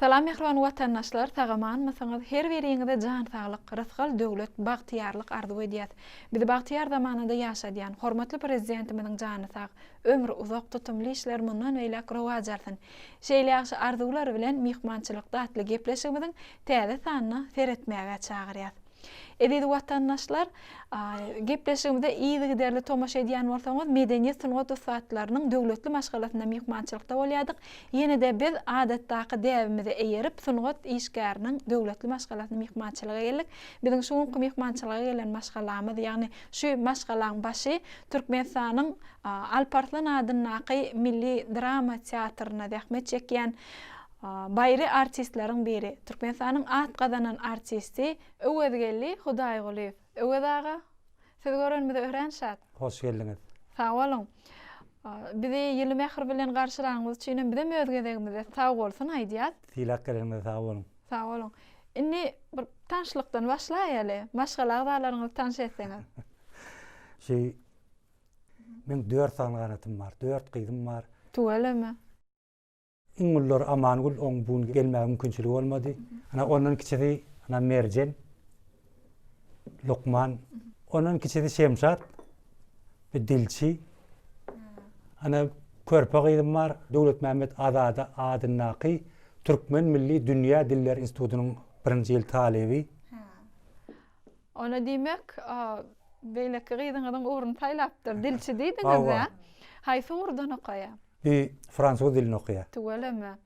Salam mähriban watandaşlar sagamanmysyňyz her biriňize jan saglyk rysgal döwlet bagtyýarlyk arzuw edýäs bizi bagtyýar zamanada ýaşadýan hormatly prezidentimiziň jany sag ömri uzak tutumly işleri mundan beýläk rowaç alsyn şeýle ýagşy arzuwlar bilen myhmançylykda atly gepleşigimiziň täze sanyna seretmäge çagyrýas. Eziz watandaşlar, gepleşigimize yzygiderli tomaşa edýän bolsaňyz, medeniýet sungat ussatlarynyň döwletli maşgalasynda myhmançylykda bolýardyk. Ýene-de biz adatdaky däbimize eýerip, sungat işgäriniň döwletli maşgalasyna myhmançylyga geldik. Biziň şu günki myhmançylyga gelen maşgalamyz, ýagny şu maşgalaň başy Türkmenistanyň Alparslan adyndaky milli drama teatrynda zähmet çekýän Baýry artistleriň biri, Türkmenistanyň at gazanan artisti Öwezgeldi Hudaýgulyýew. Öwez aga, sizi görenimize örän şat. Hoş geldiňiz. Sag boluň. Bizi ýyly mähir bilen garşylanyňyz üçin hem bizem öz gezegimizde sag bolsun aýdýas. Sylap geleniňize sag boluň. Sag boluň. Indi bir tanyşlykdan başlaýaly. Maşgala agzalaryňyzy tanyş etseňiz. Şu meň dört sany ganatym bar, dört gyzym bar. Tüweleme. Iň ululary Amangül, oň bu gün gelmäge mümkinçiligi bolmady. Ana ondan kiçisi ana Merjen, lukman. Ondan kiçisi Şemşat, bir dilçi. Ana körpe gyzym bar, Döwletmämmet Azady adyndaky Türkmen milli dünýä dilleri institutynyň birinji ýyl talyby. Onda diýmek, beýleki gyzyňyzyň ugruny saýlapdyr. Dilçi diýdiňiz-ä? Haýsy ugurdan okaýar? Bi fransuz dilini okaýar. Tüweleme.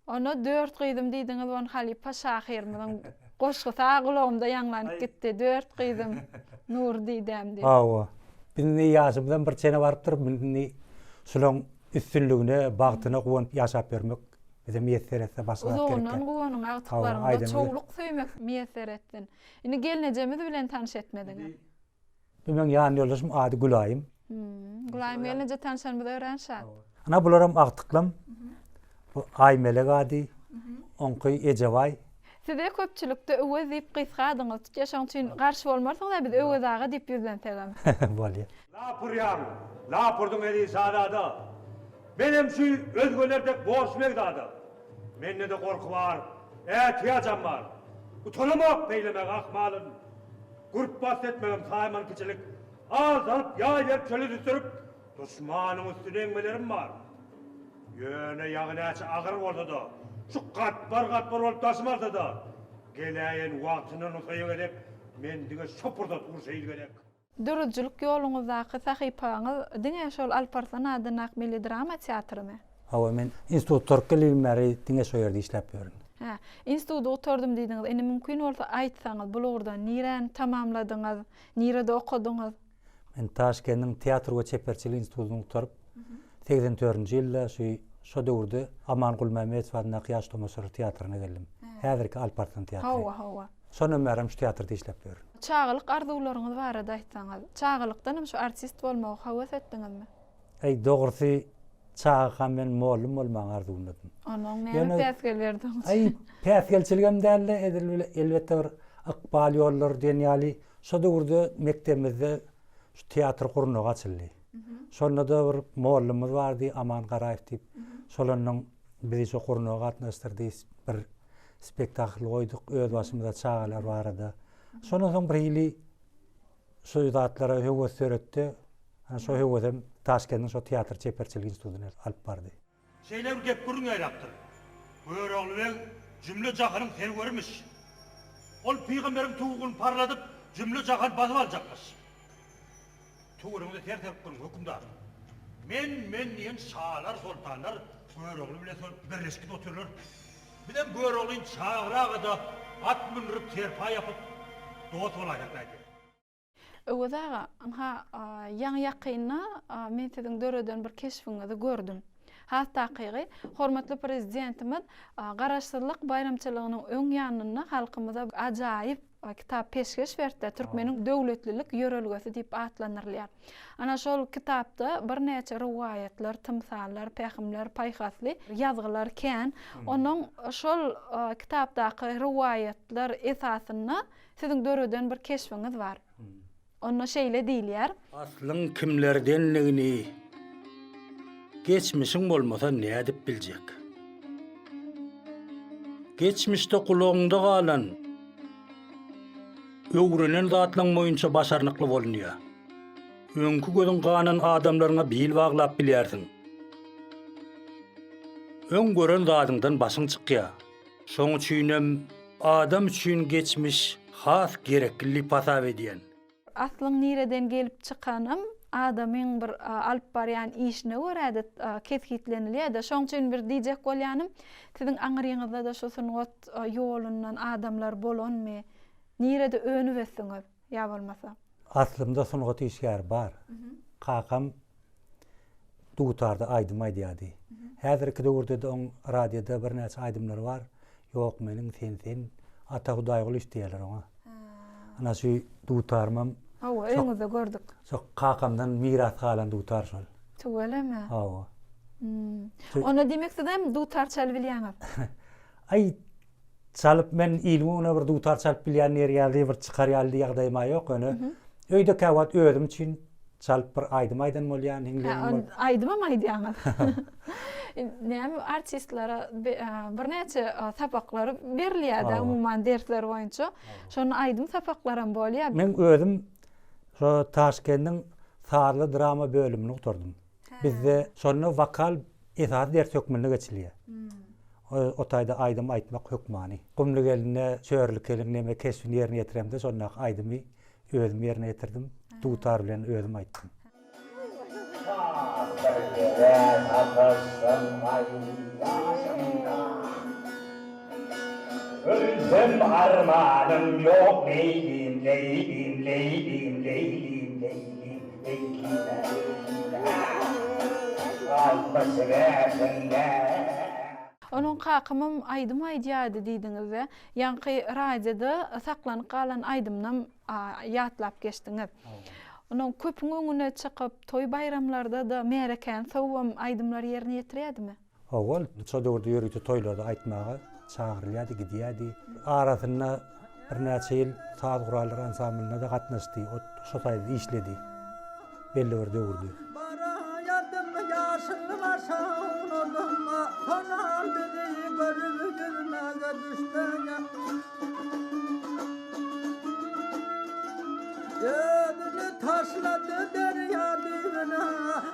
Onda dört gyzym diýdiňiz, ony halypa şahyrymyzyň goşgusy-a gulagymda ýaňlanyp gitdi. Dört gyzym, nur didäm diýip. Hawa. Biz indi ýaşymyzam bir çene barypdyr. Indi şulaň üstünligine, bagtyna guwanyp ýaşap ýörmek bize miýesser etse başga zat gerekkä. Uzagyndan guwanyň, agtyklaryňyza çowluk söýmek miýesser etsin. Indi gelnejemiz bilen tanyş etmediňiz. Bu meň ýan ýoldaşym ady Gülaýym. Gülaýym gelneje tanşanymyza örän şat. Ana bularam agtyklam. Bu Aýmelek ady. Oňky Ejebaý. Size köpçülikde Öwez diýip gysga adyňyzy tutýar, şoň üçin garşy bolmarsyňyz-a biz Öwez aga diýip ýüzlensegem. Bolýa. Lap urýaň, lap urduň eziz şazada. Menem şu özgeler dek borçly begzada. Mende-de gorky bar, ätiýajam bar. Utanamok peýlemäge ahmalyn. Gürp bast etmegem saýman kiçilik. Al salyp, ýaý berip çöle süsdürip, duşmanyň üstüne eňmelerim bar. Ýöne ýagy näçe agyr bolsa-da, şu gatbar-gatbar bolup daşym alsa-da, geläýen wagtynda Nusaýa gezek, men diňe şo pursat urşa il gerek. Döredijilik ýoluňyzdaky sahypaňyz diňe şol Alparslan adyndaky milli drama teatrymy? Hawa, men institut gutaryp geldigim bäri diňe şo ýerde işläp ýörün. Hä, instituty gutardym diýdiňiz. Indi mümkin bolsa aýtsaňyz, bul ugurdan niräni tamamladyňyz, nirede okadyňyz? Men Taşkendiň teatr we çeperçilik institutyny gutaryp, 84-nji ýylda şu şo döwürde Aman Gulmämmedow adyndaky Ýaş tomaşalar teatryna geldim. Häzirki Alparslan teatry. Hawa, hawa. Şondan bärem şu teatrda işläp ýörün. Çagalyk arzuwlaryňyz barada aýtsaňyz. Çagalykdanam şu artist bolmagy höwes etdiňizmi? Eý, dogrusy, çagakam men mollum bolmagyň arzuwyndadym. Onuň näme päsgel berdi oň üçin? Eý, päsgelçiligem däldi, edil bile, elbetde bir ykbal ýollary diýen ýaly, şo döwürde mekdebimizde şu teatr gurnagy açyldy. Şonda-da bir mollumyz bardy, Aman Garaýew diýip, şol onnoň bizi şo gurnaga gatnaşdyrdy, bir spektakl goýduk öz başymyza çagalar barada. Şondan soň bir hili şu zatlara höwes döretdi. Ana şo höwesem Daşkendiň şo teatr çeperçilik institutyna alyp bardy. Şeýle bir gep-gürrüň ýaýrapdyr. Görogly beg jümle-jahanyň serwerimiş. Ol pygamberiň tuguny parladyp, jümle-jahany basyp aljakmyş. Töweregiňize ser salyp görüň, hökümdar. Men, men diýen şalar, soltanlar Görogly bilen şol birleşip gidip otyrlar. Bizem Göroglyny çagyraga-da at mündürip, serpaý ýapyp, dost bolaýsak nädýär? Öwez aga, ynha, ýaňy-ýakynda men siziň döreden bir keşbiňizi gördüm. Has takygy, hormatly Prezidentimiz Garaşsyzlyk baýramçylygynyň öň ýanynda halkymyza ajaýyp kitap peşgeş berdi, Türkmeniň döwletlilik ýörelgesi diýip atlandyrylýar. Ana şol kitapda birnäçe rowaýatlar, tymsallar, pähimler, paýhasly ýazgylar kän. Onuň şol kitapdaky rowaýatlar esasynda Siziň döreden bir keşbiňiz bar. Onda şeýle diýilýär. Aslyň kimlerdenligini geçmişiň bolmasa nädip biljek? Geçmişde gulagyňda galan, öwrenen zatlaň boýunça başarnykly bolunýar. Öňki gözüň ganan adamlaryňa bil baglap bilýärsiň. Öň gören zadyňdan başyň çykýar. Şoň üçinem adam üçin geçmiş has gerekli diýip hasap edýän. Aslyň nireden gelip çykanam adamyň bir alyp barýan işine görä-de kesgitlenilýär-de. Şoň üçin bir diýjek bolýanym, siziň aňryňyzda-da şu sungat ýolundan adamlar bolanmy? Nirede önüp-ösdüňiz ýa bolmasa? Aslymda sungat işgäri bar. Kakam dutarda aýdym aýdýardy. Häzirki döwürde-de oň radioda birnäçe aýdymlary bar. Ýok meniň sen sen Ata Hudaýgulyýew diýýärler oňa. Ana şu dutarymam Hawa, öýüňizde gördük. Şo kakamdan miras galan dutar şol. Tüweleme. Hawa. Onda diýmek sizem dutar çalyp bilýäňiz. Aý, çalyp men iliň öňüne bir dutar çalyp bilýän diýer ýaly bir çykar ýaly ýagdaýym-a ýok ýöne öýde käwagt özüm üçin çalyp bir aýdym aýdan bolýan, hiňleýän bol. Aýdymam aýdýaňyz. Näme artistlere birnäçe sapaklar berilýär-de umuman dersler boýunça. Şonda aýdym sapaklaram bolýar. Men özüm şo Taşkendiň sazly drama bölümini gutardym. Bizde şonda wokal esasy ders hökmünde geçilýär. O taýda aýdym aýtmak hökmany. Gumly gelinde Çörli keliň neme keşbini ýerine ýetiremde şondaky aýdymy özüm ýerine ýetirdim. Dutar bilen özüm aýtdym. Bir gezek sataşsam gaýdaşymda. Ölsem armanym ýok Leýlim, Leýlim, Leýlim, Leýlim, Leýlim, Leýlim-ä, Leýlim-ä. Altmyş bäşinde. Onuň kakamam aýdym aýdýardy diýdiňiz-de, ýaňky radioda saklanyp galan aýdymynam ýatlap geçdiňiz. Onuň köpüň öňüne çykyp, toý-baýramlarda-da märekäni sowubam aýdymlary ýerine ýetirýärdimi? Hawa, ol şo döwürde ýörite toýlarda aýtmaga çagyrylýardy, gidýärdi. Arasynda birnäçe ýyl saz gurallary ansamblynda-da gatnaşdy, o şo taýda işledi belli bir döwürde. Baraýadym ýaşyl başa unudyň, Sonam bizi görüp ýüzmäge düşdüň. Özüni taşlady derýa düýbüne,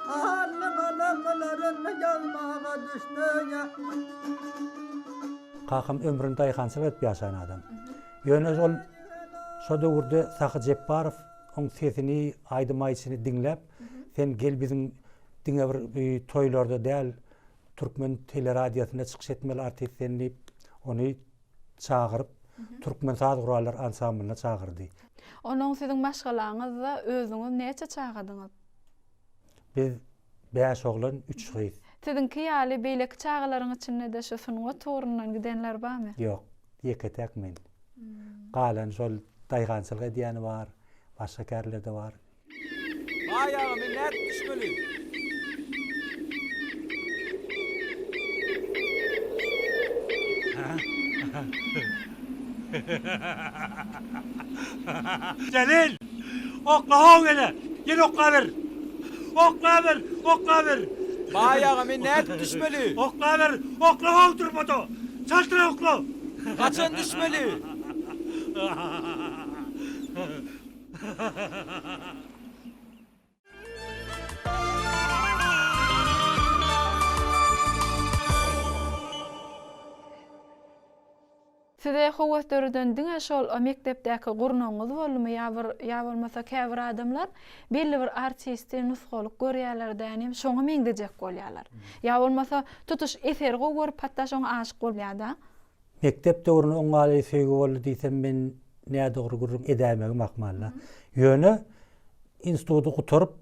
Al galamlaryn ýazmaga düşdi. Kakam ömrüni daýhançylyk edip ýaşan adam. Ýöne ol şo döwürde Sahy Jepbarow oň sesini, aýdym aýdyşyny diňläp, sen gel biziň diňe bir toýlarda däl, türkmen teleradiosynda çykyş etmeli artist sen diýip, ony çagyryp, Türkmen saz gurallary ansamblyna çagyrdy. Onuň siziň maşgalaňyzda özüňiz näçe çagadyňyz? Biz bäş oglan, üç gyz. Siziňki ýaly beýleki çagalaryň içinde-de şu sungat ugrundan gidenler barmy? Ýok, ýeke-täk men. Galan şol daýhançylyk edýäni bar, başga kärler-de bar. Baý aga, men nädip düşmeli? Jelil! Okla how ýene! Ýene oklaber! Oklaber! Oklaber! Baý aga, men nädip düşmeli? Oklaber! Okla how durmada! Çaltrak okla! Haçan düşmeli? Size höwes döreden diňe şol mekdepdäki gurnagyňyz boldumy ýa bir ýa bolmasa käbir adamlar belli bir artisti nusgalyk görýärler dänim şoňa meňzejek bolýarlar. Ýa bolmasa tutuş eseri gowy görüp hatda şoňa aşyk bolýada. Mekdep döwründe oňňaly söýgi boldy diýsem men nädogry gürrüň edäýmegim ahmalla. Ýöne instituty gutaryp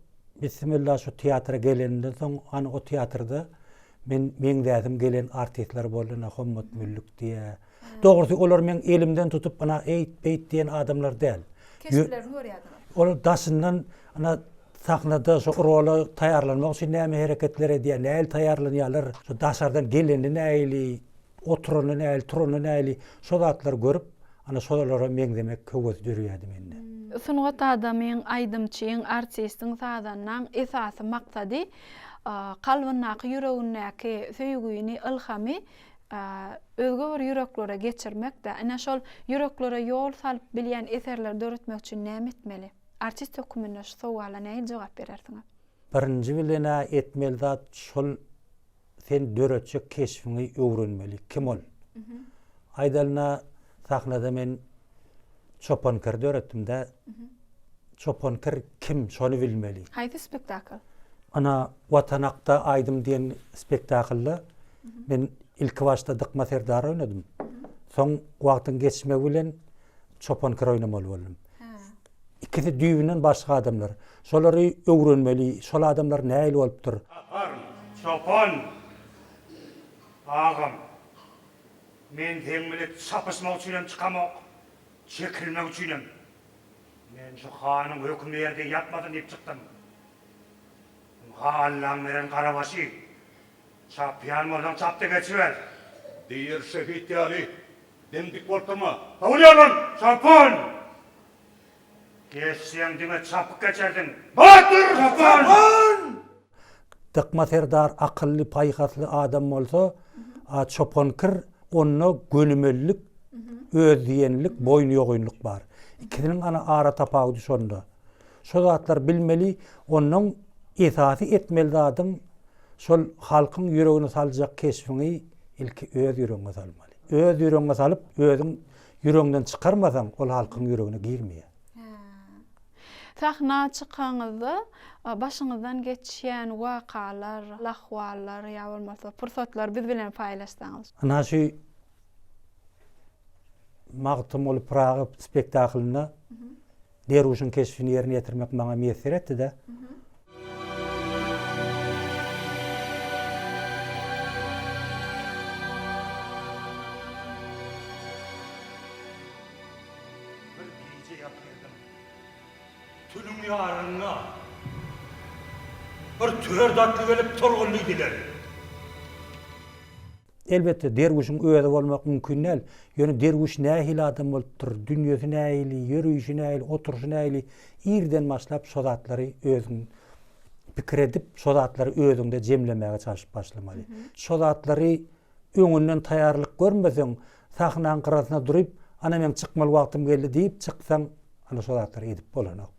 bissimilla şu teatra gelenimden soň hany o teatrda men meňzäsim gelen artistler boldy ina Hommat Müllük diýä. Dogrusy olar meň elimden tutup ina eýt beýt diýen adamlar däl. Keşplerini görýärdiňiz. Olar daşyndan ina sahnada şu rola taýýarlanmak üçin näme hereketler edýär, nähili taýýarlanýarlar, şu daşardan gelende nähili Oturanda nähili, turanda nähili, şo zatlary görüp, ana şolara meňzemek höwesi döreýärdi mende. Sungat adamyň, aýdymçyň, artistiň, sazandaň esasy maksady kalbyndaky, ýüregindäki söýgüni, ylhamy. özge bir ýüreklere geçirmek-de, ine şol ýüreklere ýol salyp bilýän eserleri döretmek üçin näme etmeli? Artist höküminde şu sowala nähili jogap berersiňiz? Birinji bilen-ä etmeli zat şol sen döretjek keşbiňi öwrenmeli. Kim ol? Aýdalyna sahnada men Çopan kir döretdim-dä. Çopan kir kim şony bilmeli. Haýsy spektakl? Ana Watan hakda aýdym diýen spektaklda men ilki başda Dykma Serdar oýnadym. Soň wagtyň geçmegi bilen Çopan kir oýnamaly boldum. Ikisi düýbünden başga adamlar. Şolary öwrenmeli, şol adamlar nähili bolupdyr. Taparyn, çopan! Agam, men seň bile çapyşmak üçinem çykamok, çekilmek üçinem. Men şu hanyň hökümi ýerde ýatmasyn diýip çykdym. Ynha Allaň beren gara başy. Çapýan bolsaň çap-da geçiber. Diýer şehit ýaly, dim-dik bolup durma. Bolýar lan, çopan! Geçseň diňe çapyk geçersiň. Batyr çopan! Dykma serdar akylly, paýhasly adam bolsa, a çopan kir onda gönümellik, özdiýenlik, boýnuýogynlyk bar. Ikisiniň ana ara tapawudy şonda. Şo zatlary bilmeli, onnoň esasy etmeli zadyň şol halkyň ýüregine saljak keşbiňi ilki öz ýüregiňe salmaly. Öz ýüregiňe salyp, özüň Ýüregiňden çykarmasaň, ol halkyň ýüregine girmeýär. Sahna çykaňyzda başyňyzdan geçýän wakalar, ahwallar ýa bolmasa pursatlary biz bilen paýlaşsaňyz. Ynha şu Magtymguly Pyragy spektaklynda Derwüşiň keşbini ýerine ýetirmek maňa miýesser etdi-de. Bir gije ýatyrdym. Tünüň ýarynda bir tört atly gelip tolgundy diýdiler. Elbetde, derwüşiň özi bolmak mümkin däl. Ýöne derwüş nähili adam bolupdyr, dünýesi nähili, ýörüýşi nähili, oturyşy nähili, irden başlap şo zatlary özüň pikir edip, şo zatlary özüňde jemlemäge çalşyp başlamaly. Şo zatlary öňünden taýýarlyk görmeseň, sahnaň gyrasyna duryp, ana meň çykmaly wagtym geldi diýip çyksaň, ana şo zatlary edip bolanok.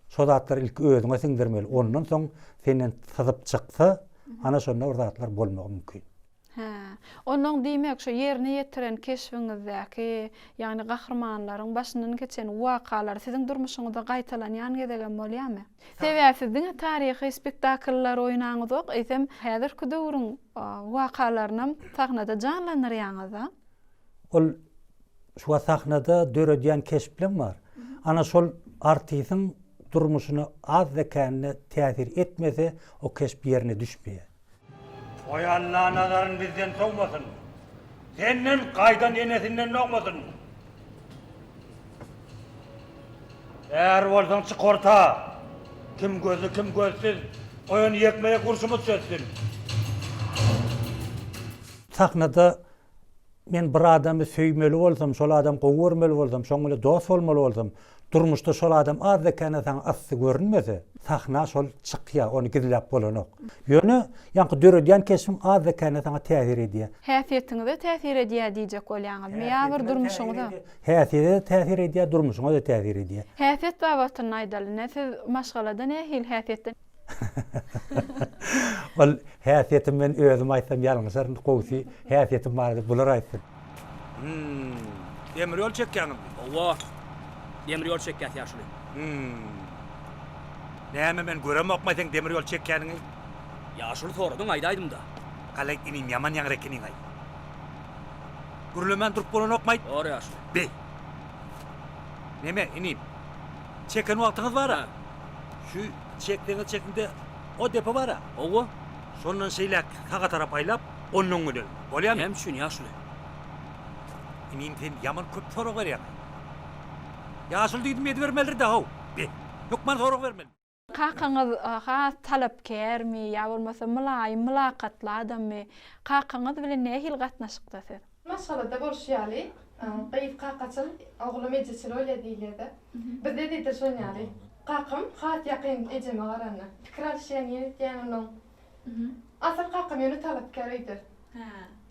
Şo zatlary ilki özüňe siňdirmeli, ondan soň senden syzyp çyksa, ana şonda bir zatlar bolmagy mümkin. Hä. Onnoň diýmek, şo ýerine ýetiren keşbiňizdäki, ýagny gahrymanlaryň başyndan geçen wakalary siziň durmuşyňyzda gaýtalanýan gezegem bolýarmy? Sebäbi siz diňe taryhy spektakllary oýnaňyzok, eýsem häzirki döwrüň wakalarynam sahnada janlandyrýaňyz-a? Ol Şu wagt sahnada döredýän keşpleň bar. Ana şol artisiň durmuşyna azda-kände täsir etmese, o keşp ýerine düşmeýär. Goý Alla nazaryn bizden sowmasyn. Senden gaýdan enesinden dogmasyn. Är bolsaň çyk orta. Kim gözli kim gözsüz. Goý ony ýekme-ýek urşumyz çözsün. Sahnada Men bir adamy söýmeli bolsam, şol adamy gowy görmeli bolsam, şoň bilen dost bolmaly bolsam, durmuşda şol adam azda-kände saňa yssy görünmese, sahna şol çykýar, ony gizläp bolanok. Ýöne, ýaňky döredýän keşbiň azda-kände saňa täsir edýär. Häsiýetiňize täsir edýär diýjek bolýaňyzmy ýa bir durmuşyňyza? Häsiýete-de täsir edýär, durmuşyňa-da täsir edýär. Häsiýet babatynda aýdaly, ine siz maşgalada nähili häsiýetde? Ol häsiýetimi men özüm aýtsam ýalňyşaryn, gowusy häsiýetim barada bular aýtsyn. Hum. Demir ýol çekýäňizmi? Hawa. Demir ýol çekýäs ýaşuly. Hum. Näme men göremokmaý seň demir ýol çekýäniňi? Ýaşuly soradyň aýdaýdym-da. Galaý inim ýaman ýaňra ekeniňaý. Gürlemän durup bolanokmaý? Bor ýaşuly. Beý. Neme inim? Çeken wagtyňyz bar-a? Şu çekseňiz çekiňde o depe bar-a. Hawa. Şondan şeýläk saga tarap aýlap, ondan göneliň. Bolýamy? Näme üçin, ýaşuly? Inim sen ýaman köp sorag berýäň. Ýaşuly diýdim edibermelidir-dä how. Be, hökman sorag bermeli. Kakaňyz has talapkärmi ýa bolmasa mylaýym, mylakatly adammy? Kakaňyz bilen nähili gatnaşykda siz? Maşgalada bolşy ýaly, gyz kakaçyl, oglam ejeçil bolýar diýilýär-de. Bizde-de edil şon ýaly. Kakam has ýakyn ejeme garanda. Pikir alyşýan, ýene etýän onuň. Asyl kakam ýöne talapkär öýde.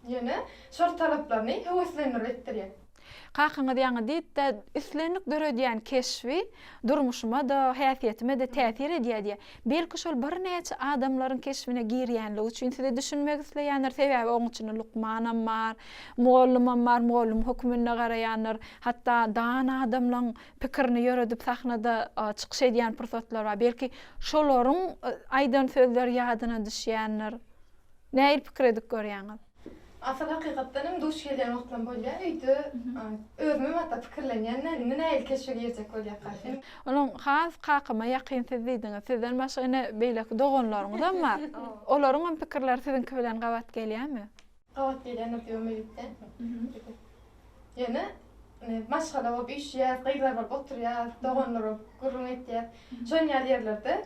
Ýöne şol talaplaryny höweslendirip etdirýär. Kakaňyz ýaňy diýipdä, islendik döredýän keşbi durmuşyma-da, häsiýetime-de täsir edýär diýýär. Belki şol birnäçe adamlaryň keşbine girýänligi üçin size düşünmek isleýändir, sebäbi oň içinde lukmanam bar, mugallymam bar, mugallym höküminde garaýandyr, hatda dana adamlaň pikirini ýöredip sahnada çykyş edýän pursatlar bar. Belki şolaryň aýdan sözleri ýadyna düşýändir. Nähili pikir edip görýäňiz? Asyl hakykatdan hem duş gelýän wagtlam bolýar öýde özümem hatda pikirlenýän däl indi nähili keşbe girjek bolýarka sen. Onuň has kakama ýakyn siz diýdiňiz. Sizden başga ine beýleki doganlaryňyzam bar. Olaryňam pikirleri siziňki bilen gabat gelýärmi? Gabat gelýändir diýip umyt etýän. Ýöne ine maşgala bolup üýşýäs, gyzlar bolup oturýas, doganlar bolup gürrüň etýäs. Şon ýaly ýerlerde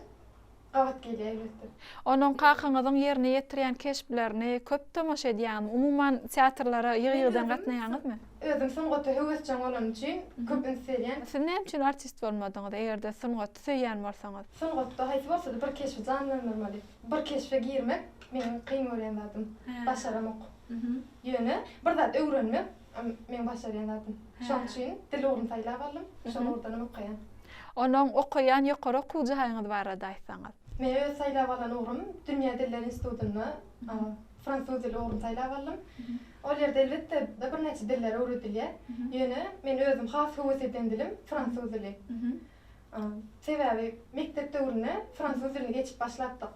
gabat gelýär elbetde. Onuň kakaňyzyň ýerine ýetirýän keşplerini köp tomaşa edýäňizmi? Umuman teatrlara ýygy-ýygydan gatnaýaňyzmy? Özüm sungata höwesjeň bolanym üçin köp üns berýän. Siz näme üçin artist bolmadyňyz, eger-de sungaty söýýän bolsaňyz? Sungatda haýsy bolsa-da bir keşbi janlandyrmaly. Bir keşbe girmek meniň kyn görýän zadym. Başaramok. Ýöne bir zat öwrenmek meň başarýan zadym. Şoň üçin dil ugruny saýlap aldym. Şol ugurdanam okaýan. Onuň okaýan ýokary okuw jaýyňyz barada aýtsaňyz. Men öz saýlap alan ugrum Dünýä dilleri institutynda fransuz dili ugruny saýlap aldym. Ol ýerde elbetde birnäçe diller öwredilýär. Ýöne men özüm has höwes eden dilim fransuz dili. Sebäbi mekdep döwründe fransuz dilini geçip başlapdyk.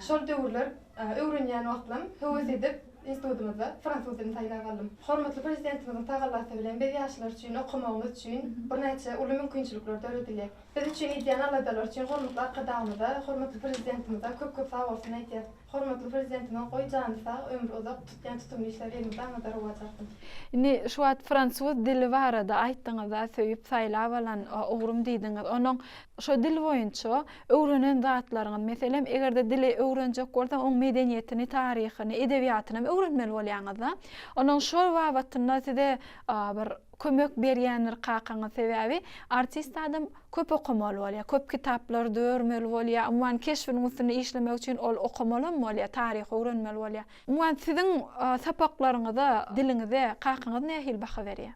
Şol döwürler öwrenýän wagtlam höwes edip institutymyzda fransuz dilini saýlap aldym. Hormatly Prezidentimiziň tagallasy bilen biz ýaşlar üçin okamagymyz üçin birnäçe uly mümkinçilikler döredilýär. Biz üçin edýän aladalary üçin hormatly Arkadagymyza, hormatly Prezidentimize köp-köp sagbolsun aýdýas. Hormatly Prezidentimiziň goý jany sag, ömri uzak, tutýan tutumly işleri elmydama-da rowaç alsyn. Indi şu wagt fransuz dili barada aýtdyňyzda söýüp saýlap alan ugrum diýdiňiz. Onuň şo dil boýunça öwrenen zatlaryňyz, meselem, egerde dili öwrenjek bolsaň oň medeniýetini, taryhyny, edebiýatynam öwrenmeli bolýaňyzda. Onuň şol babatynda size bir kömek berýändir kakaňyz sebäbi artist adam köp okamaly bolýar, köp kitaplary dörmeli bolýar, umuman keşbiniň üstünde işlemek üçin ol okamalam bolýar, taryhy öwrenmeli bolýar. Umuman siziň sapaklaryňyza, diliňize kakaňyz nähili baha berýär?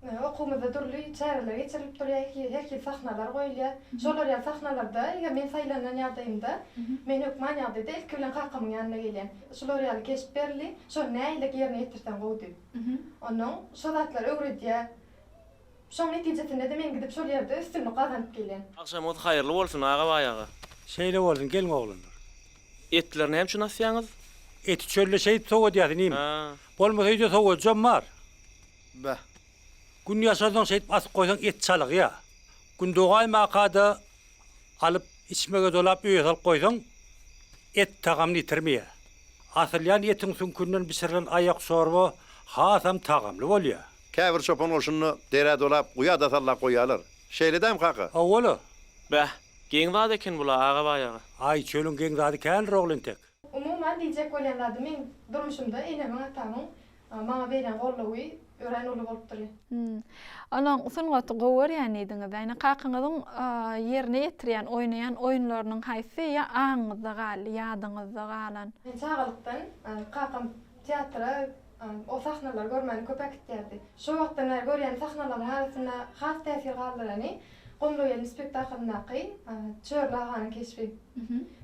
Okuwymyzda dürli çäreler geçirilip durýar, her hili sahnalar goýulýar. Şolar ýaly sahnalarda eger men saýlanan ýagdaýymda, men hökman ýagdaýda ilki bilen kakamyň ýanyna gelýän. Şular ýaly keşp berildi, şony nähili ýerine ýetirseň gowy diýip. Onnoň şo zatlary öwredýär. Şoň netijesinde-de men gidip şol ýerde üstünlik gazanyp gelýän. Agşamyňyz haýyrly bolsun Agabaý aga. Şeýle bolsun, geliň oglanlar. Etleri näme üçin asýaňyz? Eti çölde şeýdip sowadýas inim. Bolmasa öýde sowadyjam bar. Beh. Gün ýaşansoň şeýdip asyp goýsaň et çalygýa. Gün dogaýmaka-da alyp içmege dolap öýe salyp goýsaň et tagamyny ýitirmeýär. Asylýan etiň süňkünden bişirilen aýak çorba hasam tagamly bolýar. Käbir çopan goşunyny derä dolap, guýa-da sallap goýýarlar. Şeýle dämi, kaka? Hawa-la. Beh, geň zat eken bul-a, Agabaý aga. Aý, çölüň geň zady kändir, ogul entek. Umuman diýjek bolýan zadym meň durmuşymda enemiň atamyň Maňa berýän goldawy örän uly bolup durýar. Onuň sungaty gowy görýän diýdiňiz. Ýagny kakaňyzyň ýerine ýetirýän, oýnaýan oýunlarynyň haýsy ýa aňyňyzda galdy, ýadyňyzda galan? Men çagalykdan kakam teatra o sahnalary görmäne köp äkitýärdi. Şo wagtdan bäri görýän sahnalaryň arasynda has täsir galdyrany Gomla gelin spektaklyndaky Çörli aganyň keşbi.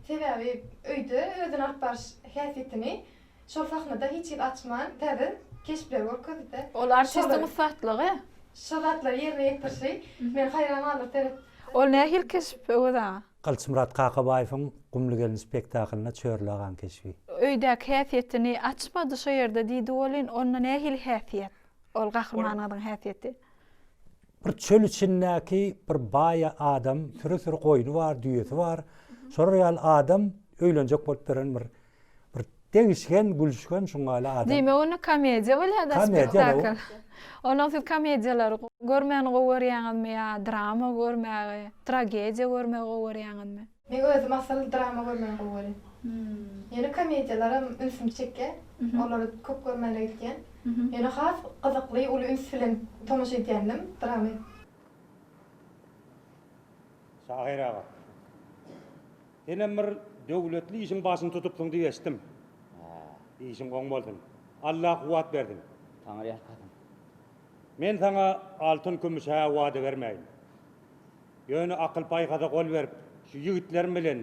Sebäbi öýde özüni alyp baryş häsiýetini Şol sahnada hiç hili açman täze keşpleri görkezdi-de. Ol artistiň ussatlygy. Şo zatlary ýerine ýetirişi meni haýran galdyrdy seret. Ol nähili keşp Öwez aga? Gylyçmyrat Kakabaýewiň Gumly gelin spektaklynda Çörli agaň keşbi. Öýdäki häsiýetini açmady şo ýerde diýdi welin onda nähili häsiýet ol gahrymanyňyzyň häsiýeti? Bir çöl içindäki bir baý adam süri-süri goýny bar, düýesi bar. Şolar ýaly adam öýlenjek bolup ýören bir Bir degişgen, gülüşgen şuňňaly adam. Diýmek onda komediýa bolýada spektakl. Onnoň siz komediýalary görmäni gowy görýäňizmi ýa drama görmägi, tragediýa görmegi gowy görýäňizmi? Men özüm asyl drama görmäni gowy görýän. Ýöne komediýalaram ünsümi çekýär. Olary köp görmäne gitýän. Ýöne has gyzykly, uly üns bilen tomaşa edýändim dramy. Şahyr aga. Senem bir döwletli işiň başyny tutupsyň diýip eşitdim. Işiň oň bolsun. Alla kuwwat bersin. Taňry ýalkasyn. Men saňa altyn-kümüş-hä wada bermäýin. Ýöne akyl-paýhasa gol berip, şu ýigitlerim bilen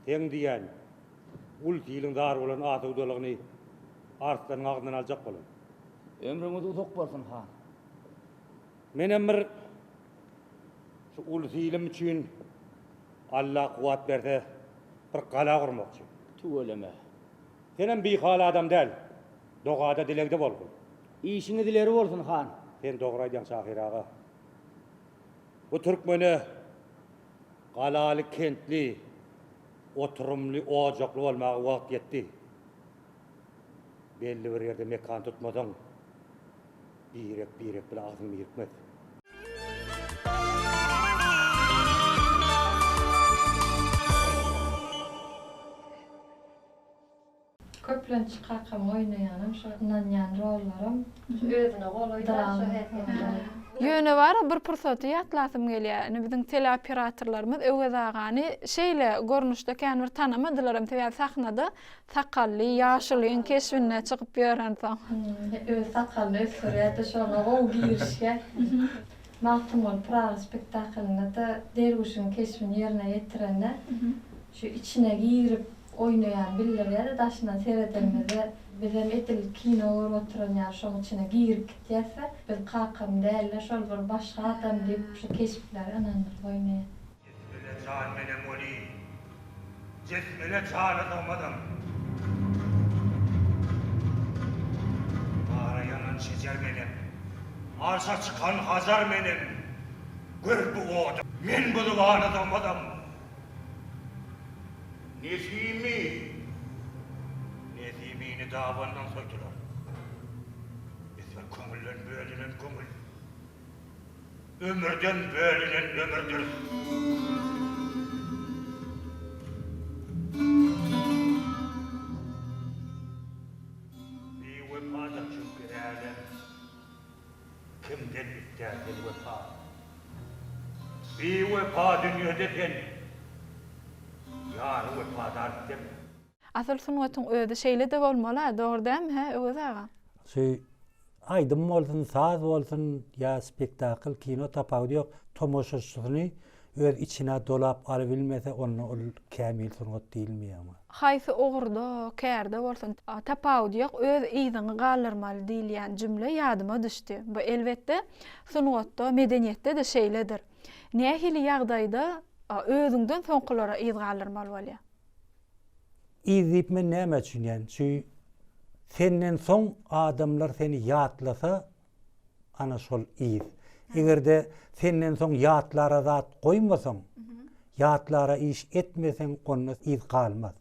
seň diýýän ulus-iliň zar bolan asudalygyny arslanyň agzyndan aljak bolaý. Ömrüňiz uzak bolsun, han. Menem bir şu ulus-ilim üçin Alla kuwwat berse, bir gala gurmakçy. Tüweleme. Senem bihal adam däl. Dogada dilegde bolgul. Işiňiz ileri bolsun, han. Sen dogry aýdýaň şahyr aga. Bu türkmene galaly kentli, oturymly, ojakly bolmaga wagt ýetdi. Belli bir ýerde mekan tutmasaň, birek-birek bile agzyň birikmez. Köplenç kakamyň oýnaýanam şo ynanýan rollaram Özüne golaý da şo häsiýetleri. Ýöne bar bir pursaty ýatlasym gelýär. Indi biziň teleoperatorlarymyz Öwez agany şeýle görnüşde kän bir tanamadylaram, sebäbi sahnada sakally ýaşulyň keşbinde çykyp ýörensoň. Öz sakalyny ösdürýär-de şoňa gowy girişýär. Magtymguly Pyragy spektaklynda-da derwüşiň keşbini ýerine ýetirende şu içine girip oýnaýan bildirýär-de daşyndan seredenimizde bizem edil kino görüp oturan ýaly şoň içine girip gitýäs-de biz kakam däl-de şol bir başga adam diýip şu keşpleri ynandyryp oýnaýar. Jesmele jan menem weli, Jesmele jana sygmazam. Bara ýanan şejer menem, Arşa çykan Hajar menem, Gör bu oda, men bu zybana sygmazam. Nesimi! Nesimini dabandan soýdular. Biz bir köňülden bölünen köňül, ömürden bölünen ömürdiris. Biwepadyr çünki älem. Kimden islär sen wepa? Biwepa dünýede sen, Ýary wepadar isleme. Asyl sungatyň özi şeýle-de bolmaly-a, dogry dälmi, hä, Öwez aga? Şu aýdym bolsun, saz bolsun ýa spektakl, kino tapawudy ýok, tomaşaçysyny öz içine dolap alybilmese onda ol kämil sungat diýilmeýär oňa. Haýsy ugurda, kärde bolsun, tapawudy ýok, öz yzyňy galdyrmaly diýilýän jümle ýadyma düşdi. Bu elbetde, sungatda, medeniýetde-de şeýledir. Nähili ýagdaýda özüňden soňkulara yz galdyrmaly bolýar? Yz diýip men nämä düşünýän? Şu senden soň adamlar seni ýatlasa, Ana şol yz. Eger-de senden soň ýatlara zat goýmasaň, ýatlara iş etmeseň, onda yz galmaz.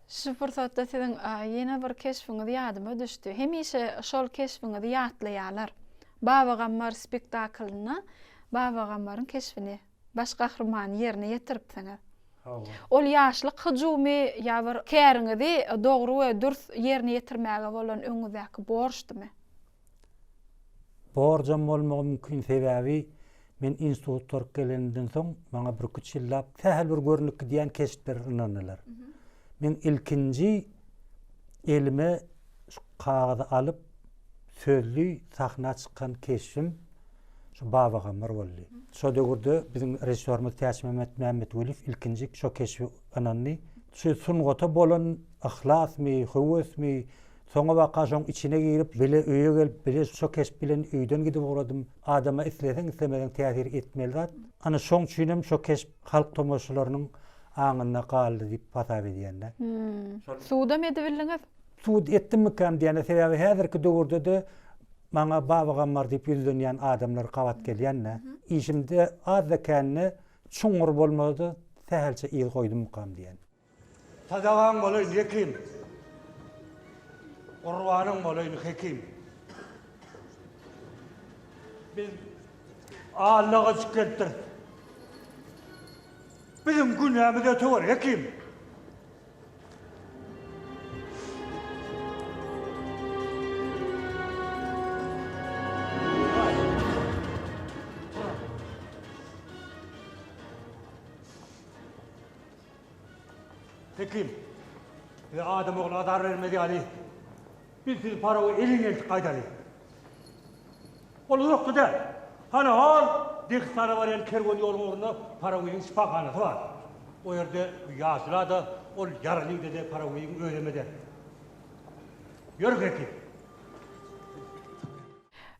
Şu pursatda siziň ýene bir keşbiňiz ýadyma düşdi. Hemişe şol keşbiňizi ýatlaýarlar. Babagammar spektaklynda Babagammaryň keşbini, baş gahrymany ýerine ýetiripsiňiz. Ol ýaşlyk hyjuwmy ýa bir käriňizi dogry we dürs ýerine ýetirmäge bolan öňüňizdäki borçdumy? Borjam bolmagy mümkin, sebäbi men institut gutaryp gelenimden soň maňa birküç ýyllap sähel bir görnüp gidýän keşpler ynandylar. Men ilkinji elime şu kagyzy alyp sözli sahna çykan keşbim şu Babagammar boldy. Şo döwürde biziň režissýorymyz Täçmämmet Mämmetweliýew ilkinji şo keşbi ynandy. Şu sungata bolan yhlasmy, höwesmi, Soňabaka şoň içine girip, bile öýe gelip, bile şo keşp bilen öýden gidip ugradym. Adama isleseň-islemeseň täsir etmeli zat. Ana şoň üçinem şo keşp halk tomaşaçylarynyň aňynda galdy diýip hasap edýän-dä. Sudam edibildiňiz? Sud etdimmikäm diýýän-de, sebäbi häzirki döwürde-de maňa Babagammar diýip ýüzlenýän adamlar gabat gelýän-dä. Işimde azda-kände çuňňur bolmasa-da sähelçe yz goýdummykam diýýän. Sadagaň bolaýyn, hekim. Gurbanyň bolaýyn, hekim. Biz Alla gaçyp gelipdiris. Biziň günämizi ötewer, hekim. Hekim, size adam ogly azar bermez ýaly. Biz sizi Parawa elin eltip gaýdaly. Ol uzakda däl. Hana hol Dehistana barýan kerwen ýoluň ugrunda Parawyň şypahanasy bar. O ýerde ýaşula-da, ol ýaraly ýigide-de Parawyň özem eder. Ýör Heki.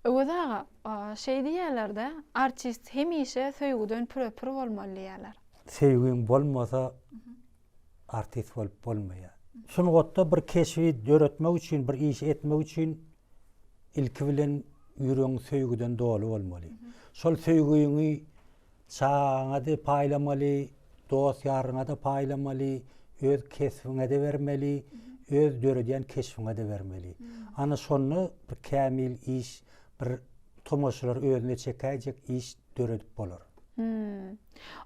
Öwez aga, şeý diýýärler-de, artist hemişe söýgüden püre-pür bolmaly diýýärler. Söýgiň bolmasa artist bolup bolmaýar. Sungatda bir keşbi döretmek üçin, bir işi etmek üçin ilki bilen ýüregiň söýgüden doly bolmaly. Şol söýgüňi çagaňa-da paýlamaly, dost-ýaryňa-da paýlamaly, öz kesbiňe-de bermeli, öz döredýän keşbiňe-de bermeli. Ana şonda bir kämil iş, bir tomaşalary özüne çekäýjek iş döredip bolar. Hmm.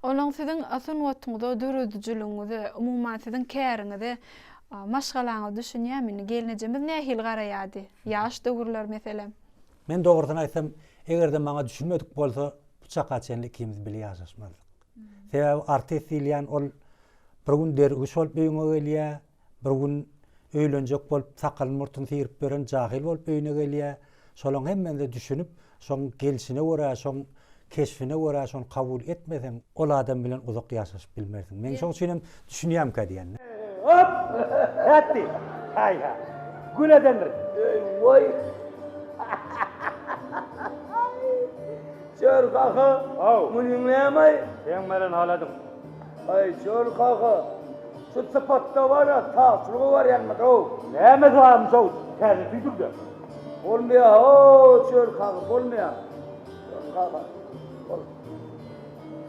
Onuň siziň sungatyňyza, döredijiligiňize, umuman siziň käriňize maşgalaňyz düşünýärmi? Indi gelnejemiz nähili garaýardy? Ýaş döwürler meselem. Men dogrusyny aýtsam, eger-de maňa düşünmedik bolsa, bu çaka çenli ikimiz bile ýaşaşmazdyk. Sebäbi artist diýilýän ol bir gün derwüş bolup öýüňe gelýär, Bir gün öýlenjek bolup sakalyny-murtuny syryp ýören jahyl bolup öýüne gelýär. Şolaň hemmesine düşünip, şoň gelşine görä, şoň keşbine görä şony kabul etmeseň, ol adam bilen uzak ýaşaşyp bilmersiň. Men şoň üçin hem düşünýämkä diýen. Hop! Nätdi? Haý-ha! Gül edendir. Eý-woý! Çör kaka, munyň näme-aý? Seň bilen haladyň. Aý, Çör kaka, şu sypatda bar-a, tagçylyga barýanmyş-ow. Näme barmyş-ow, täze tüýdükde? Bolmaýar-ow, Çör kaka, bolmaýar. Çör kaka, ol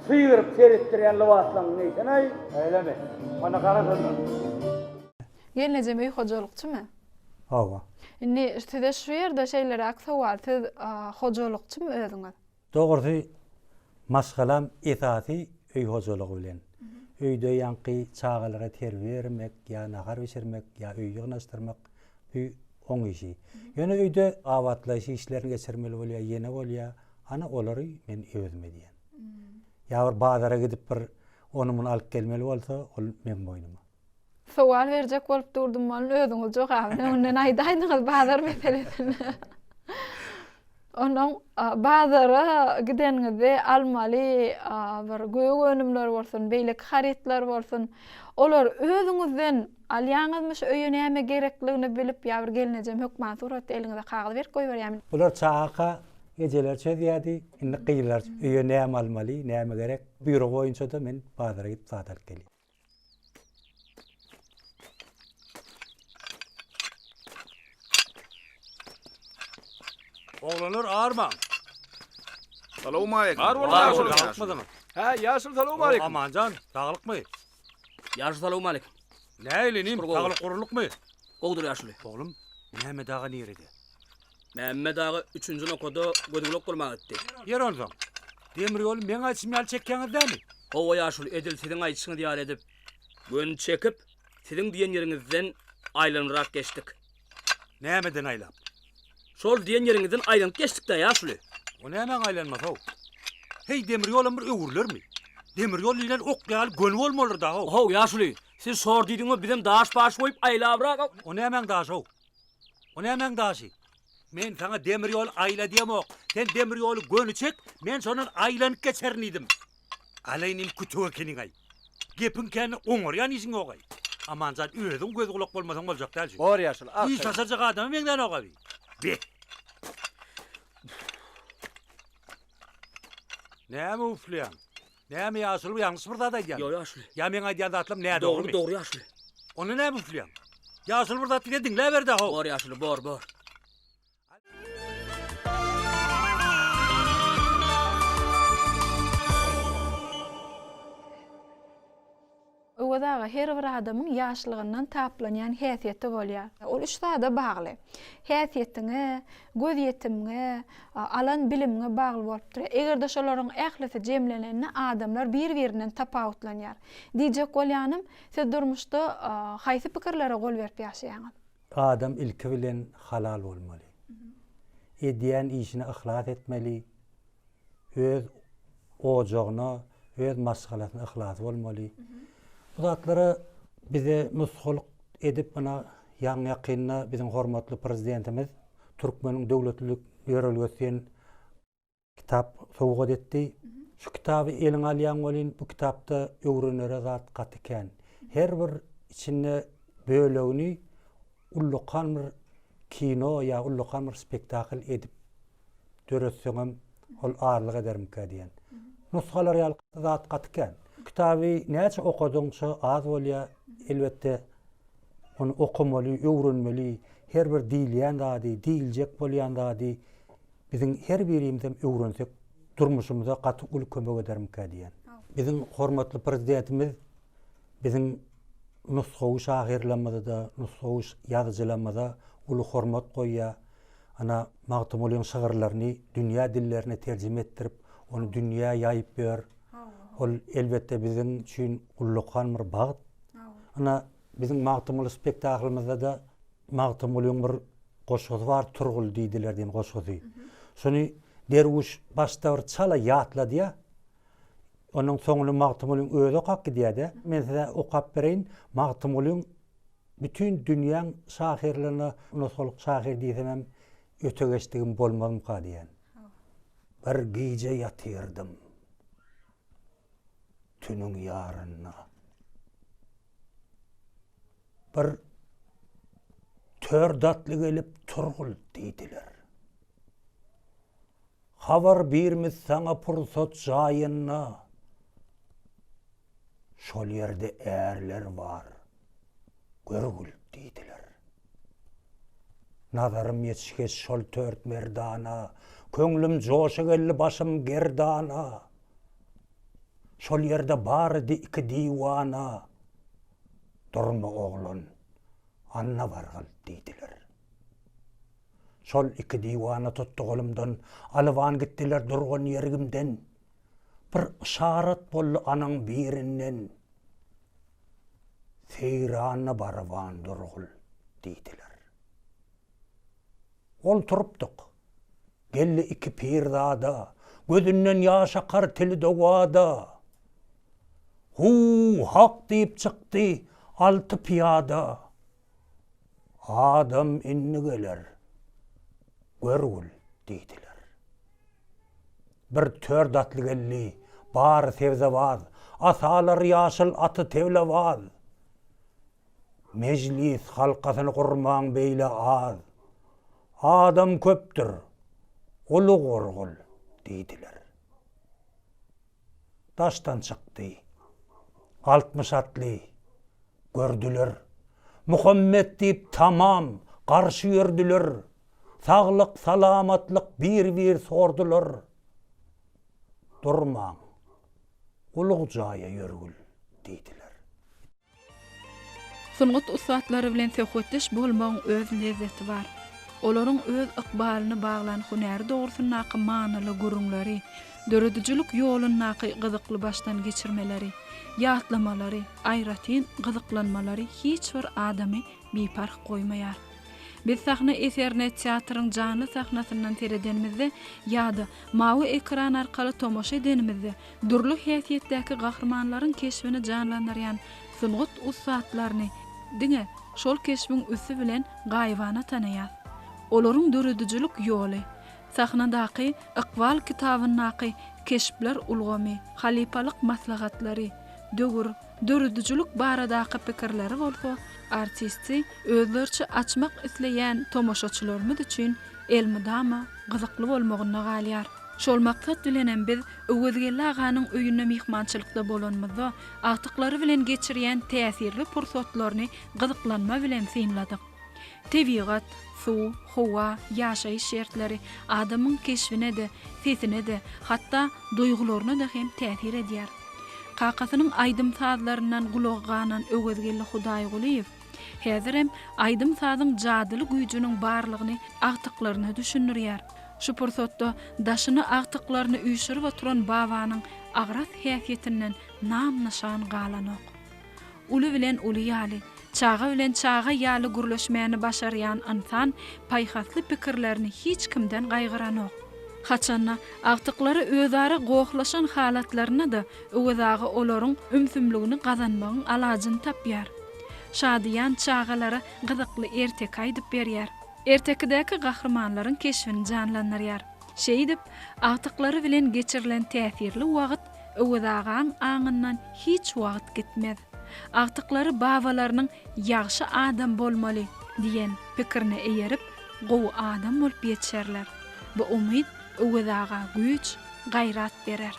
sygyryp seretdirýän lybaslaryňy geýsene-aý. Şeýlemi? Onda gara şonda. Gelnejem öý hojalykçymy? Hawa. Indi size şu ýerde şeýleräk sowal, siz hojalykçymy özüňiz? Dogrusy, maşgalam esasy öý hojalygy bilen. Öýde ýaňky çagalara terbiýe bermek, ýa nahar bişirmek, ýa öýi ýygnaşdyrmak, bu oň işi. Ýöne öýde abatlaýyş işlerini geçirmeli bolýar, ýene bolýar. Ana, olary men özüm edýän. Ýa bir bazara gidip bir ony-muny alyp gelmeli bolsa, ol meň boýnuma. Sowal berjek bolup durdum welin özüňiz jogabyny öňünden aýdaýdyňyz bazar meselesini. Onnoň bazara gideniňizde almaly bir gök önümler bolsun, beýleki harytlar bolsun, olary özüňizden alýaňyzmy şu öýe näme gerekligini bilip ýa bir gelnejem hökman suratda eliňize kagyz berip goýberýärmi? Bular çagaka ejeleri çözýärdi, indi gyzlar öýe näme almaly, näme gerek, buýrugy boýunça-da men bazara gidip zat alyp gelýän. Oglanlar armaň. Salowmaleýkim. Bar boluň ýaşuly. Saglykmydyňyz? Hä, ýaşuly salowmaleýkim. Amanjan, saglykmy? Ýaşuly salowmaleýkim. Nähili inim, saglyk gurulykmy? Gowudyr ýaşuly. Oglum, Mehmet aga nirede? Mämmet aga üçünji nokada göz-gulak bolmaga gitdi. Ýeri onsoň, demir ýoly meň aýdyşym ýaly çekýäňiz dämi? Hawa ýaşuly, edil siziň aýdyşyňyz ýaly edip, göni çekip, siziň diýen ýeriňizden aýlanybrak geçdik. Nämeden aýlap? Şol diýen ýeriňizden aýlanyp geçdik-dä, ýaşuly. O nämäň aýlanmasy-ow? Heý, demir ýolam bir öwrülermi? Demir ýol diýlen ok ýaly göni bolmalydyr-da-how. How, ýaşuly, siz şor diýdiňiz, bizem daş-paş goýup aýlabrak. O nämäň daşy-ow? O nämäň daşy? Men saňa demir ýol aýla diýemok. Sen demir ýoly göni çek, men şondan aýlanyp geçerin diýdim. Gala inim kütek ekeniň-aý. Gepiň kände oňarýan işiň ýog-aý. Amanjan özüň göz-gulak bolmasaň boljak däl şu. Bor ýaşuly, ak Iş başarjak adama meňzänok-a bi. Be! Näme üfleýäň? Näme ýaşuly ýalňyş bir zat aýdýaň? Ýok ýaşuly. Ýa meň aýdýan zatlarym nädogrymy? Dogry, dogry ýaşuly. Onda näme üfleýäň? Ýaşuly bir zat diýse diňläber-dä how. Bor ýaşuly, bor, bor. Öwez aga, her bir adamyň ýaşlygyndan taplanýan häsiýeti bolýar. Ol üç zada bagly. Häsiýetiňe, gözýetimiňe, alan bilimiňe bagly bolup durýar. Eger-de şolaryň ählisi jemlenende adamlar bir-birinden tapawutlanýar. Diýjek bolýanym, siz durmuşda haýsy pikirlere gol berip ýaşaýaňyz? Adam ilki bilen halal bolmaly. Edýän işine yhlas etmeli. Öz ojagyna, öz maşgalasyna yhlasy bolmaly. Bu zatlara bize nusgalyk edip muna. Ýaňy-ýakynda biziň hormatly Prezidentimiz Türkmeniň döwletlilik ýörelgesi diýen kitap sowgat etdi. Şu kitaby eliňe alýaň welin, bu kitapda öwrenere zat gaty kän. Her bir içinde bölegini ullakan bir kino ýa ullakan bir spektakl edip döretseňem ol azlyk edermikä diýen. Nusgalar ýaly zat gaty kän. Kitaby näçe okadyňça az bolýar. Elbetde ony okamaly, öwrenmeli, her bir diýilýän zady, diýiljek bolýan zady biziň her birimizem öwrensek durmuşymyza gaty uly kömek edermikä diýen. Biziň hormatly Prezidentimiz biziň nusgawy şahyrlarymyza-da, nusgawy ýazyjylarymyza uly hormat goýýar. Ana, Magtymgulyň şygyrlaryny dünýä dillerine terjime etdirip, ony dünýä ýaýyp ýör. Ol, elbetde, biziň üçin ullakan bir bagt. Ana, biziň Magtymguly spektaklymyzda-da Magtymgulyň bir goşgusy bar, Turgul diýdiler diýen goşgusy. Şony Derwüş başda bir çala ýatladýar. Onuň soňuny Magtymgulyň özi okap gidýär-de. Men size okap bereýin. Magtymgulyň Bütin dünýäň şahyrlaryna nusgalyk şahyr diýsemem öte geçdigim bolmazmyka diýen. Bir gije ýatyrdym tünüň ýarynda. Bir tört atly gelip Turgul diýdiler. Habar birmiz saňa pursat jaýynda. Şol ýerde ärler bar, görgül diýdiler. Nazarym ýetişgeç şol tört merdana, Köňlüm joşa geldi başym gerdana. Şol ýerde bar idi iki diwana, Durma oglan, anna bargyl diýdiler. Şol iki diwana tutdy golumdan, Alyban gitdiler durgan ýerigimden. Bir yşarat boldy anaň birinden, Seýrana baryban durgul diýdiler. Olturypdyk. Geldi iki pirzada, Gözünden ýaş akar tili dowada. Hu, hak diýip çykdy alty pyýada. Adam indi geler, görgül diýdiler. Bir tört atly geldi, bary sebzebaz, Asalary ýaşyl, aty teblebaz. Mejlis halkasyny gurmaň beýle az, Adam köpdür, uly gurgul diýdiler. Daşdan çykdy. 60 atly. Gördüler. Muhammet diýip tamam garşy ýördüler. Saglyk, salamatlyk bir-bir sordular. Durmaň, ulug jaýa ýörgül diýdiler. Sungat ussatlary bilen söhbetdeş bolmagyň öz lezzeti bar. Olaryň öz ykbalyny baglan hünäri dogrusyndaky manyly gürrüňleri, döredijilik ýolundaky gyzykly başdan geçirmeleri, ýatlamalary, aýratyn gyzyklanmalary hiç bir adamy biparh goýmaýar. Biz sahna eserine teatryň janly sahnasyndan seredenimizde ýa-da mawy ekran arkaly tomaşa edenimizde dürli häsiýetdäki gahrymanlaryň keşbini janlandyrýan sungat ussatlaryny diňe şol keşbiň üsti bilen gaýybana tanaýas. Olaryň döredijilik ýoly, sahnadaky Ykbal kitabyndaky keşpler ulgamy, halypalyk maslahatlary, döwür, döredijilik baradaky pikirleri bolsa artisti özleriçe açmak isleýän tomaşaçylarymyz üçin elmydama gyzykly bolmagynda galýar. Şol maksat bilenem biz Öwezgeldi aganyň öýünde myhmançylykda bolanymyzda agtyklary bilen geçirýän täsirli pursatlaryny gyzyklanma bilen synladyk. Tebigat, suw, howa, ýaşaýyş şertleri adamyň keşbine-de, sesine-de, hatda duýgularyna-da hem täsir edýär. Kakasynyň aýdym-sazlaryndan gulagy ganan Öwezgeldi Hudaýgulyýew häzirem aýdym-sazyň jadyly güýjüniň barlygyny agtyklaryna düşündirýär. Şu pursatda daşyna agtyklaryny üýşürip oturan babanyň agras häsiýetinden nam-nyşan galanok. Uly bilen uly ýaly, çaga bilen çaga ýaly gürleşmäni başarýan ynsan paýhasly pikirlerini hiç kimden gaýgyranok. Haçanda, agtyklary özara gohlaşan halatlarynda-da Öwez aga olaryň ümsümligini gazanmagyň alajyny tapýar. Şadyýan çagalara gyzykly erteki aýdyp berýär. Ertekidäki gahrymanlaryň keşbini janlandyrýar. Şeýdip, agtyklary bilen geçirilen täsirli wagt Öwez agaň aňyndan hiç wagt gitmez. Agtyklary babalarynyň Ýagşy adam bolmaly diýen pikirine eýerip, gowy adam bolup ýetişerler. Bu umyt Öwez aga güýç, gaýrat berer.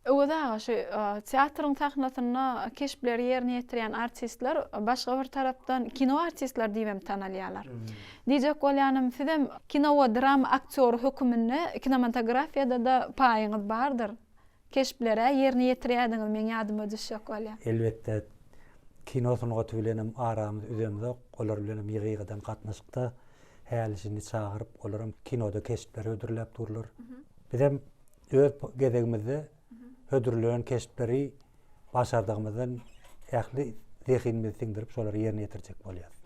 Öwez aga, şu teatryň sahnasynda keşpleri ýerine ýetirýän artistler başga bir tarapdan kino artistleri diýip hem tanalýarlar. Diýjek bolýanym, sizem kino we drama aktýory höküminde kinematografiýada-da paýyňyz bardyr. Keşpler-ä ýerine ýetirýärdiňiz, meň ýadyma düşjek bolýar. Elbetde, kino sungaty bilenem aramyzy üzemzok, olar bilenem ýygy-ýygydan gatnaşykda. Häli-şindi çagyryp, olaram kinoda keşpleri hödürläp durlar. Bizem öz gezegimizde hödürlenen keşpleri başardygymyzdan ähli zehinimizi siňdirip şolary ýerine ýetirjek bolýarys.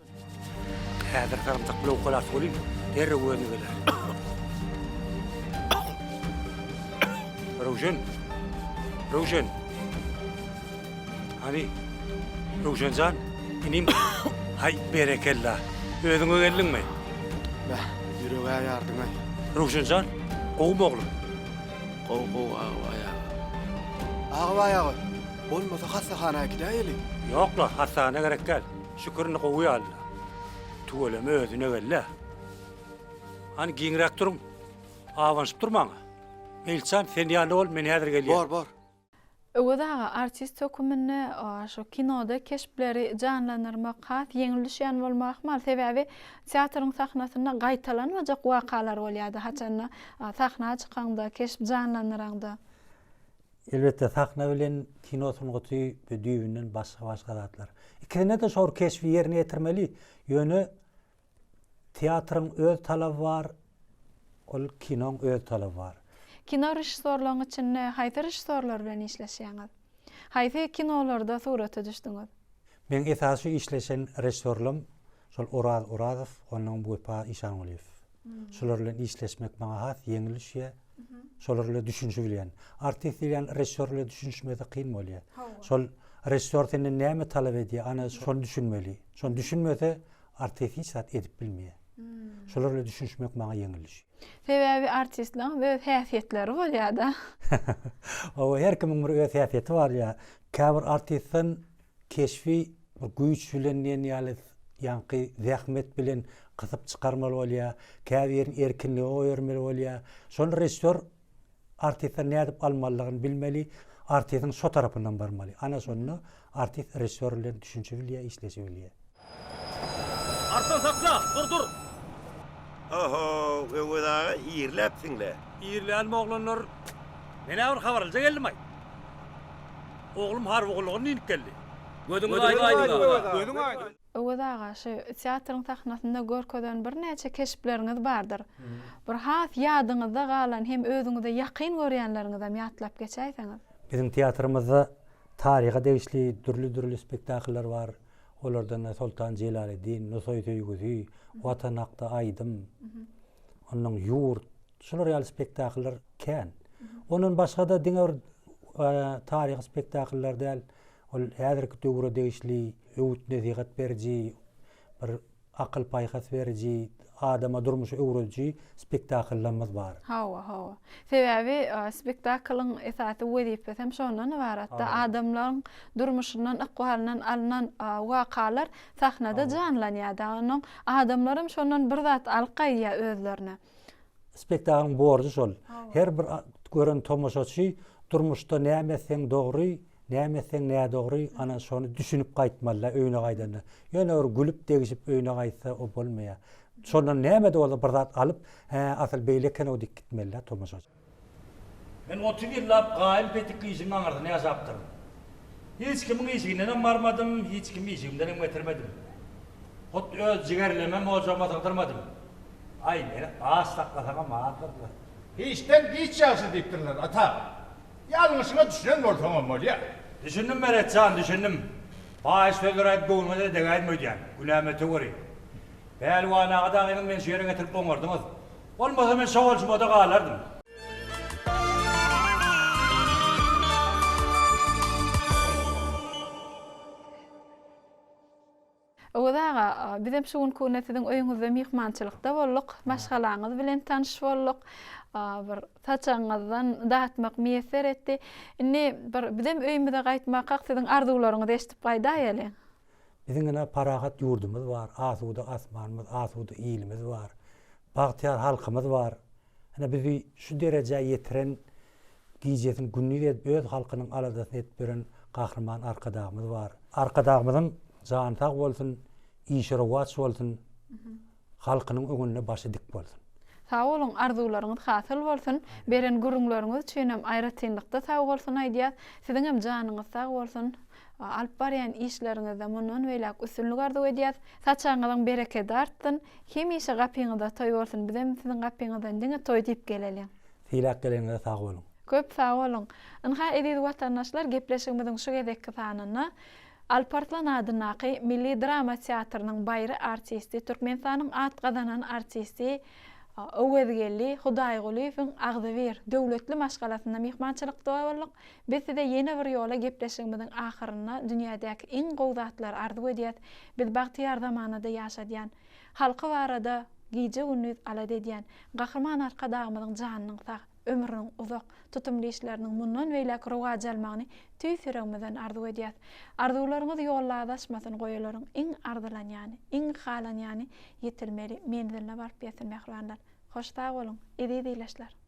Häzir sarymsak bilen owkalarys welin, derrew özüne geler. Röwşen! Röwşen! Hany, Röwşen jan, inim, haý, berekella, özüňe geldiňmi? Beh, ýüreg-ä ýardyň-aý. Röwşen jan, gowumy oglum? Gowy, gowy, Agabaý aga. Agabaý aga, bolmasa hassahana äkidäýeli. Ýok-la, hassahana gerek däl. Şükür indi gowy ýaly-la. Tüweleme özüne geldi-ä. Hany, giňräk duruň. Abanyşyp durmaň-a. Meýiljan, sen ýanynda bol, men häzir gelýän. Bor, bor. Öwez aga, artist höküminde şu kinoda keşpleri janlandyrmak has ýeňil düşýän bolmagy ahmal. Sebäbi teatryň sahnasynda gaýtalanmajak wakalar bolýardy, haçanda sahna çykaňda, keşp janlandyraňda. Elbetde, sahna bilen kino sungaty bu düýbünden başga-başga zatlar. Ikisinde-de şol keşbi ýerine ýetirmeli, ýöne Teatryň öz talaby bar, ol kinoň öz talaby bar. Kino režissýorlaryň içinde haýsy režissýorlar bilen işleşýäňiz? Haýsy kinolarda surata düşdüňiz? Meň esasy şu işleşen režissýorlarym şol Oraz Orazow, onnoň Wepa Işangulyýew. Şular bilen işleşmek maňa has ýeňil düşýär. Şolar bilen düşünişibilýän. Artist diýilýän režissýor bilen düşünişmesi kyn bolýar. Şol režissýor senden näme talap edýär, ana şony düşünmeli. Şony düşünmese Artist hiç zat edip bilmeýär. Şolar bilen düşünişmek maňa ýeňil düşýär. Sebäbi artistleň öz häsiýetleri bolýar-da. Hawa, her kimiň bir öz häsiýeti bar ýa. Käbir artistden keşbi bir güýç bilen diýen ýaly, ýaňky zähmet bilen gysyp çykarmaly bolýar. Käbirini erkinlige goýbermeli bolýar. Şony režissýor Artistden nädip almalydygyny bilmeli, artistiň şo tarapyndan barmaly. Ana şonda artist režissýor bilen düşünişibilýär, işleşibilýär. Arslan sakla! Dur dur! Oho, Öwez aga irläpsiň-le. Irlänmi oglanlar? Men-ä bir habarlyja geldim-aý. Oglum harby gullugyndan inip geldi. Gözüňiz aýdyň aga. Gözüň aýdyň. Öwez aga, şu teatryň sahnasynda görkezen birnäçe keşpleriňiz bardyr. Bir has ýadyňyzda galan hem özüňize ýakyn görýänleriňizem ýatlap geçäýseňiz. Biziň teatrymyzda taryha degişli dürli-dürli spektakllar bar. Olardan Soltan Jelaleddin, Nusaý söýgüsi, Watan hakda aýdym, ondan Ýurt, şular ýaly spektakllar kän. Ondan başga-da diňe bir taryhy spektakllar däl, Ol häzirki döwre degişli öwüt-nesihat beriji, bir akyl-paýhas beriji, adama durmuşy öwrediji spektakllarymyz bar. Hawa, hawa. Sebäbi spektaklyň esasy wezipesi hem şondan ybaratda, adamlaryň durmuşyndan, ykbalyndan alnan wakalar sahnada janlanýar-da, onuň adamlaram şondan bir zat alyp gaýdýar özlerine. Spektaklyň borjy şol. Her bir gören tomaşaçy durmuşda näme etseň dogry, näme etseň nädogry, ana şony düşünip gaýtmaly-da öýüne gaýdanda. Ýöne bir gülüp-degişip öýüne gaýtsa o bolmaýar. Şondan näme-de bolsa bir zat alyp, hä, asyl beýle eken-ow diýip gitmeli-dä tomaşaçy. Men 30 ýyllap gaýym petikli işigiň aňyrsynda ýaşapdyryn. Hiç kimiň işigindenem barmadym, hiç kimi işigimdenem getirmedim. Hut öz jigerlemem ojagyma sygdyrmadym. Aý, meni aç saklasaňam azdyr-la. Hiçden giç ýagşy diýipdirler, ata. Ýalňyşyňa düşünen bolsaňam bolýa. Düşündim, Meret jan, düşündim. Paýyş sözler aýdyp göwnüňe-de degäýdim öýdýän. Günämi öteweri. Pälwan aga dagynyň meni şu ýere getirip oňardyňyz. Bolmasa men şo bolşuma-da galardym. Öwez aga, bizem şu günki günde siziň öýüňizde myhmançylykda bolduk. Maşgalaňyz bilen tanyş bolduk. Bir saçagyňyzdan datmak miýesser etdi. Indi bir bizem öýümize gaýtmakak siziň arzuwlaryňyzy eşidip gaýdaýalyň. Biziň ine parahat ýurdumyz bar, asuda asmanymyz, asuda ilimiz bar, bagtyýar halkymyz bar. Ine bizi şu derejä ýetiren, gijesini gündiz edip öz halkynyň aladasyny edip ýören Gahryman Arkadagymyz bar. Arkadagymyzyň jany sag bolsun, işi rowaç bolsun, halkynyň öňünde başy dik bolsun. Sag boluň, arzuwlaryňyz hasyl bolsun. Beren gürrüňleriňiz üçinem aýratynlykda sag bolsun aýdýas. Siziňem janyňyz sag bolsun. Alyp barýan işleriňizde mundan beýläk üstünlik arzuw edýäs. Saçagyňyzyň berekedi artsyn. Hemişe gapyňyzda toý bolsun. Bizem siziň gapyňyzdan diňe toý diýip geleliň. Sylap geleniňize sag boluň. Köp sag boluň. Ynha eziz watandaşlar gepleşigimiziň şu gezekki sanynda Alparslan adyndaky Milli drama teatrynyň baýry artisti, Türkmenistanyň at gazanan artisti Öwezgeldi Hudaýgulyýewiň agzybir, döwletli maşgalasynda myhmançylykda bolduk. Biz size ýene bir ýola gepleşigimiziň ahyrynda dünýädäki iň gowy zatlary arzuw edýäs. Biz bagtyýar zamanada ýaşadýan, halky barada gije-gündiz alada edýän Gahryman Arkadagymyzyň janynyň sag, ömrüniň uzak, tutumly işleriniň mundan beýläk rowaç almagyny tüýs ýüregimizden arzuw edýäs. Arzuwlaryňyz ýolda azaşmasyn, goýalaryň iň arzylanýany, iň halanýany ýetilmeli menziline baryp ýetsin mähribanlar. Hoş sag boluň, eziz ildeşler!